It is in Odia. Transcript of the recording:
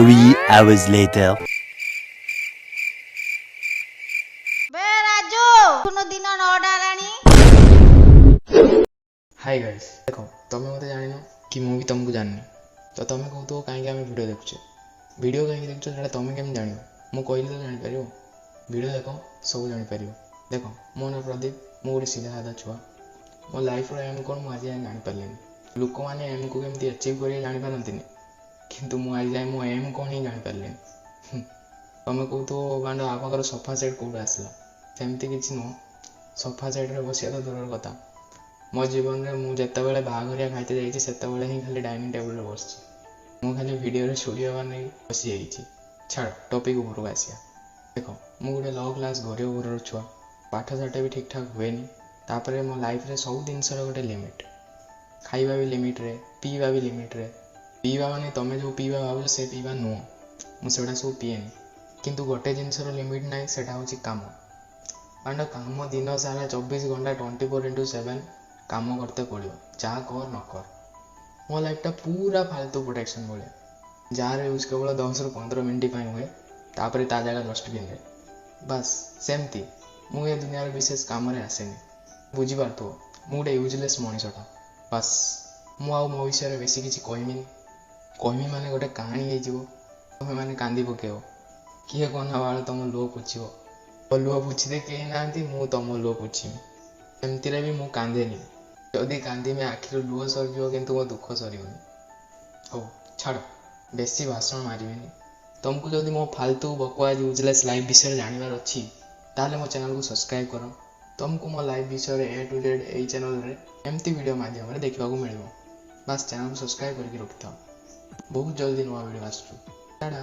3 hours later. ବେ ରାଜୁ, ଉଠୁନୁ, ଦିନ 9ଟା ହେଲାଣି। ହାଇ ଗାଇସ୍, ଦେଖ, ତମେ ମୋତେ ଜାଣିନ କି ମୁଁ ବି ତୁମକୁ ଜାଣିନି। ତ ତମେ କହୁଥିବ କାହିଁକି ଆମେ ଭିଡ଼ିଓ ଦେଖୁଛେ? ଭିଡ଼ିଓ କାହିଁକି ଦେଖୁଛ ସେଇଟା ତମେ କେମିତି ଜାଣିବ? ମୁଁ କହିଲେ ତ ଜାଣିପାରିବ। ଭିଡ଼ିଓ ଦେଖ, ସବୁ ଜାଣିପାରିବ। ଦେଖ, ମୋ ନାଁ ପ୍ରଦୀପ, ମୁଁ ଗୋଟେ ସିଧା ସାଧା ଛୁଆ। ମୋ ଲାଇଫ୍ର ଏମ୍ କ'ଣ ମୁଁ ଆଜି ଯାଏଁ ଜାଣିପାରିଲିନି। ଲୋକମାନେ ଏମ୍କୁ କେମିତି ଆଚିଭ୍ କରିବେ ଜାଣିପାରନ୍ତିନି, କିନ୍ତୁ ମୁଁ ଆଜି ଯାଏଁ ମୋ ଏମ୍ କ'ଣ ହିଁ ଜାଣିପାରିଲିନି। ତମେ କହୁଥିବ ବାଣ୍ଡ ଆ ପାଖରେ ସୋଫା ସେଟ୍ କେଉଁଠୁ ଆସିଲା? ସେମିତି କିଛି ନୁହଁ, ସୋଫା ସେଟ୍ରେ ବସିବା ତ ଦୂରର କଥା, ମୋ ଜୀବନରେ ମୁଁ ଯେତେବେଳେ ବାହାଘରିଆ ଖାଇତେ ଯାଇଛି ସେତେବେଳେ ହିଁ ଖାଲି ଡାଇନିଂ ଟେବୁଲ୍ରେ ବସିଛି। ମୁଁ ଖାଲି ଭିଡ଼ିଓରେ ଷ୍ଟୁଡ଼ିଓ ବନେଇକି ବସିଯାଇଛି। ଛାଡ଼, ଟପିକ୍ ଉପରକୁ ଆସିବା। ଦେଖ, ମୁଁ ଗୋଟେ ଲୋ କ୍ଲାସ୍ ଗରିବ ଘରର ଛୁଆ। ପାଠ ସାଠ ବି ଠିକ୍ ଠାକ୍ ହୁଏନି। ତାପରେ ମୋ ଲାଇଫ୍ରେ ସବୁ ଜିନିଷର ଗୋଟେ ଲିମିଟ୍। ଖାଇବା ବି ଲିମିଟ୍ରେ, ପିଇବା ବି ଲିମିଟ୍ରେ। ପିଇବା ମାନେ ତମେ ଯେଉଁ ପିଇବା ଭାବୁଛ ସେ ପିଇବା ନୁହଁ, ମୁଁ ସେଗୁଡ଼ା ସବୁ ପିଏନି। କିନ୍ତୁ ଗୋଟେ ଜିନିଷର ଲିମିଟ୍ ନାହିଁ, ସେଇଟା ହେଉଛି କାମ। କାରଣ କାମ ଦିନ ସାରା 24 ଘଣ୍ଟା 24x7 କାମ କରତେ ପଡ଼ିବ, ଯାହା କର ନ କର। ମୋ ଲାଇଫ୍ଟା ପୁରା ଫାଲତୁ ପ୍ରୋଟେକ୍ସନ୍ ଭଳିଆ, ଯାହାର ୟୁଜ୍ କେବଳ 10ରୁ 15 ମିନିଟ୍ ପାଇଁ ହୁଏ, ତାପରେ ତା ଜାଗା ଡଷ୍ଟବିନ୍ରେ। ବାସ୍ ସେମିତି ମୁଁ ଏ ଦୁନିଆର ବିଶେଷ କାମରେ ଆସେନି। ବୁଝିପାରୁଥିବ, ମୁଁ ଗୋଟେ ୟୁଜଲେସ୍ ମଣିଷଟା। ବାସ୍, ମୁଁ ଆଉ ମୋ ବିଷୟରେ ବେଶୀ କିଛି କହିମିନି। କହିମି ମାନେ ଗୋଟେ କାହାଣୀ ହେଇଯିବ, ତମେମାନେ କାନ୍ଦି ପକେଇବ। କିଏ କନା ବାଳ ତମ ଲୁହ ପୋଛିବ? ମୋ ଲୁହ ପୋଛିତେ କେହି ନାହାନ୍ତି, ମୁଁ ତମ ଲୁହ ପୋଛିବି। ଏମିତିରେ ବି ମୁଁ କାନ୍ଦେନି, ଯଦି କାନ୍ଦିମି ଆଖିରୁ ଲୁହ ସରିଯିବ, କିନ୍ତୁ ମୋ ଦୁଃଖ ସରିବନି। ହଉ ଛାଡ଼, ବେଶୀ ଭାଷଣ ମାରିବିନି। ତମକୁ ଯଦି ମୋ ଫାଲତୁ ବକୱାସ ୟୁଜଲେସ୍ ଲାଇଫ୍ ବିଷୟରେ ଜାଣିବାର ଅଛି, ତାହେଲେ ମୋ ଚ୍ୟାନେଲକୁ ସବସ୍କ୍ରାଇବ୍ କର। ତମକୁ ମୋ ଲାଇଫ୍ ବିଷୟରେ ଏ ଟୁ ଜେଡ଼୍ ଏଇ ଚ୍ୟାନେଲରେ ଏମିତି ଭିଡ଼ିଓ ମାଧ୍ୟମରେ ଦେଖିବାକୁ ମିଳିବ। ବାସ୍, ଚ୍ୟାନେଲକୁ ସବସ୍କ୍ରାଇବ୍ କରିକି ରଖିଥାଅ। ବହୁତ ଜଲ୍ଦି ନୂଆ ଭିଡ଼ିଓ ଆସୁଛି। ଟାଟା।